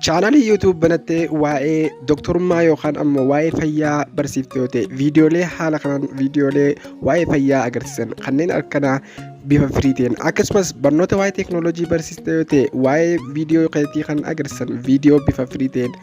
Chaanalii YouTube banattee waa'ee doktorummaa yookaan ammoo waa'ee fayyaa barsiifte yoo ta'e viidiyoolee haala kanaan viidiyoolee waa'ee fayyaa agarsiisan kanneen akkanaa bifa firii ta'een akkasumas barnoota waa'ee teeknooloojii barsiiste yoo ta'e waa'ee viidiyoo keetii kan agarsiisan viidiyoo bifa firii ta'een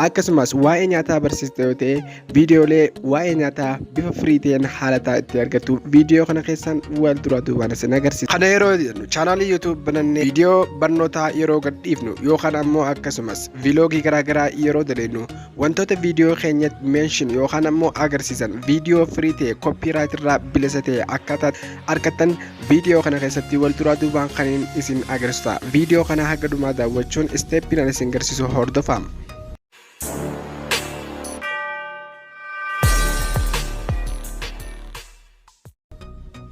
akkasumas waa'ee nyaataa barsiiste yoo ta'e Viidiyoolee waa'ee nyaataa bifa firii ta'een haalataa itti argattu viidiyoo kana keessaan wal duraa duubaan isin agarsiisa. Kana yeroo jennu chaanaalii YouTube banannee viidiyoo barnootaa yeroo gadhiifnu yookaan ammoo akkasumas viiloogii garaagaraa yeroo dalagnu wantoota viidiyoo keenya meenshin yookaan ammoo agarsiisan viidiyoo firii ta'e koppiiraayit irraa bilisa ta'e akkaataa argattan viidiyoo kana keessatti wal duraa duubaan kan isin agarsiisu ta'a. Viidiyoo kana haga dhumaa daawwachuun isteeppiin ani isin garsiisu hordofaa.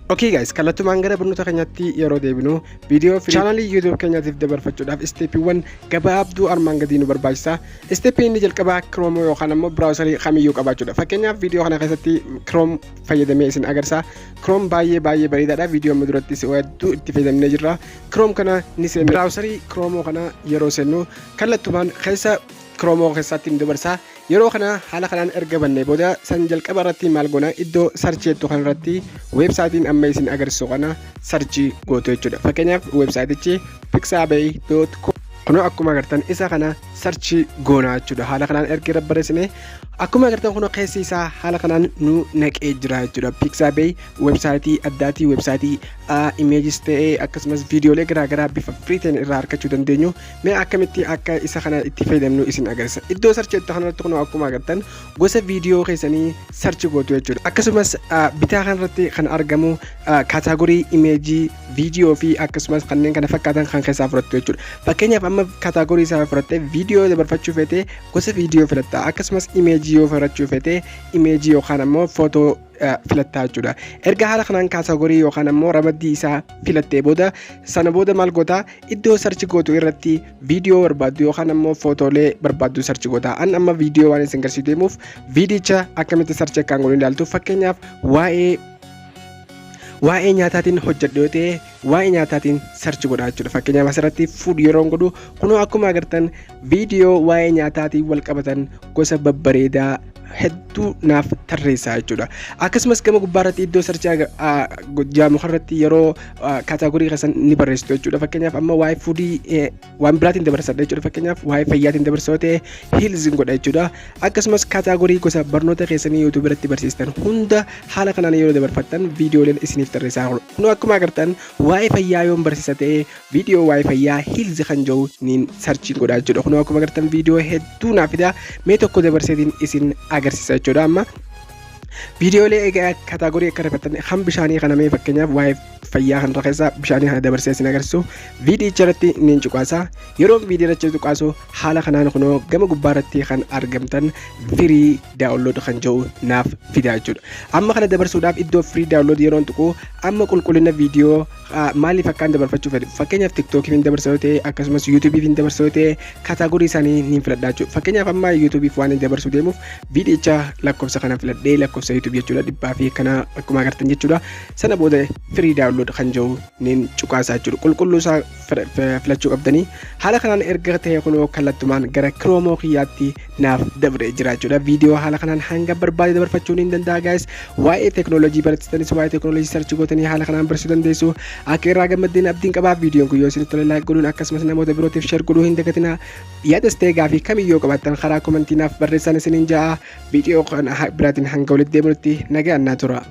Okay guys, kallattumaan gara barnoota keenyaatti yeroo deebinu viidiyoo fi chaanalii YouTube keenyaatiif dabarfachuudhaaf isteeppiiwwan gabaabduu armaan gadii nu barbaachisa. Isteeppiin inni jalqabaa Chrome yookaan ammoo biraawusarii kamiyyuu qabaachuudha. Fakkeenyaaf viidiyoo kana keessatti Chrome fayyadamee isin agarsiisa. Chrome baay'ee baay'ee bareedaadha. Viidiyoo amma durattis hedduu itti fayyadamnee jirra. Chrome kana ni seenna. Biraawusarii Chrome kana yeroo seennu kallattumaan keessa Chrome keessaatti nu dabarsa. Yeroo kana haala kanaan erga bannee booda san jalqaba irratti maal goona iddoo sarchii jettu kana irratti weebsaayitiin amma isin agarsiisu kana sarchii gootu jechuudha. Fakkeenyaaf weebsaayitichi pixabay.com kunoo akkuma agartan isa kana sarchii goona jechuudha. Haala kanaan erga irra barreessine akkuma agartan kunoo keessi isaa haala kanaan nu naqee jira jechuudha. Pixabay weebsaayitii addaatii weebsaayitii imeejis ta'ee akkasumas viidiyoolee garaagaraa bifa firii ta'een irraa argachuu dandeenyu. Mee akkamitti akka isa kana itti fayyadamnu isin agarsiisa. Iddoo search jettu kanarratti kunoo akkuma agartan gosa viidiyoo keessanii search gootu jechuudha. Akkasumas bitaa kanarratti kan argamu kaataagorii imeejii, viidiyoo fi akkasumas kanneen kana fakkaatan kan keessaa fudhattu jechuudha. Fakkeenyaaf amma kaataagorii isaa fudhattee viidiyoo dabarfachuu feete gosa viidiyoo filatta. Akkasumas imeejii yoo fudhachuu feete imeejii yookaan ammoo footoo filattaa jechuudha. Erga haala kanaan kaatagorii yookaan ammoo ramaddii isaa filattee booda sana booda maal goota iddoo sarchi gootu irratti viidiyoo barbaaddu yookaan ammoo footoolee barbaaddu sarchi goota. An amma viidiyoo waan isin garsiisu deemuuf viidicha akkamitti sarchi akkaan godhu ilaaltu fakkeenyaaf waa'ee nyaataatiin hojjedhu yoo ta'e waa'ee nyaataatiin sarchi godha jechuudha. Fakkeenyaaf asirratti food yeroon godhu kunoo akkuma agartan viidiyoo waa'ee nyaataatiin wal qabatan gosa babbareedaa hedduu naaf tarreessaa jechuudha. Akkasumas gama gubbaarratti iddoo sarchii jaamu kanarratti yeroo kaataagorii keessan ni barreessitu jechuudha. Fakkeenyaaf amma waa'ee fuudii waan biraatiin dabarsadha jechuudha. Fakkeenyaaf waa'ee fayyaatiin dabarsa yoo ta'e hiilziin godha jechuudha. Akkasumas kaataagorii gosa barnoota keessanii YouTube irratti barsiistan hunda haala kanaan yeroo dabarfattan viidiyooleen isiniif tarreessaa. Kunoo akkuma agartan waa'ee fayyaa yoon barsiisa ta'e viidiyoo waa'ee fayyaa hiilzi kan jedhu niin sarchiin godhaa jechuudha. Kunoo akkuma agartan viidiyoo hedduu naaf fida. Mee tokko dabarseetiin isin agarsiisa jechuudha amma. Viidiyoolee egaa kaataagorii akka rifattan kan bishaanii kana mee fakkeenyaaf waa'ee fayyaa kan keessaa bishaanii kana dabarsee isin agarsiisu viidiyicha irratti niin cuqaasa. Yeroo viidiyoo irratti cuqaasu haala kanaan kunoo gama gubbaa irratti kan argamtan firii daawunlood kan jedhu naaf fida jechuudha. Amma kana dabarsuudhaaf iddoo firii daawunlood yeroon tuqu amma qulqullina viidiyoo maaliif akkaan dabarfachuu fedhe fakkeenyaaf tiktookiif hin dabarsa yoo ta'e akkasumas yuutuubiif hin dabarsa yoo ta'e kaataagorii isaanii niin filadha jechuudha. Fakkeenyaaf amma yuutuubiif waan hin dabarsuu deemuuf viidiyicha lakkoofsa kana filadhee lakkoofsa yuutuubii jechuudha dhibbaa fi kana akkuma agartan jechuudha. Sana booda firii daawunlood kan jedhu niin cuqaasaa jechuudha. Qulqulluu isaa filachuu qabdanii haala kanaan erga ta'e kunoo kallattumaan gara kiroomoo kiyyaatti naaf dabree jira jechuudha. Viidiyoo haala kanaan hanga barbaade dabarfachuu ni danda'a guys. Waa'ee teeknooloojii barachiistanis waa'ee teeknooloojii sarchi gootanii haala kanaan barsiisuu dandeessu. Akka irraa gammaddeen abdiin qabaa. Viidiyoon kun yoo isinitti tole laayik godhuun akkasumas namoota birootiif sheer godhuu hin dagatinaa. Yaadas ta'e gaafii kamiyyuu qabaattan karaa komantii naaf barreessaan isiniin ja'a. Viidiyoo kana biraatiin hanga walitti deebinutti nagaan naa tura.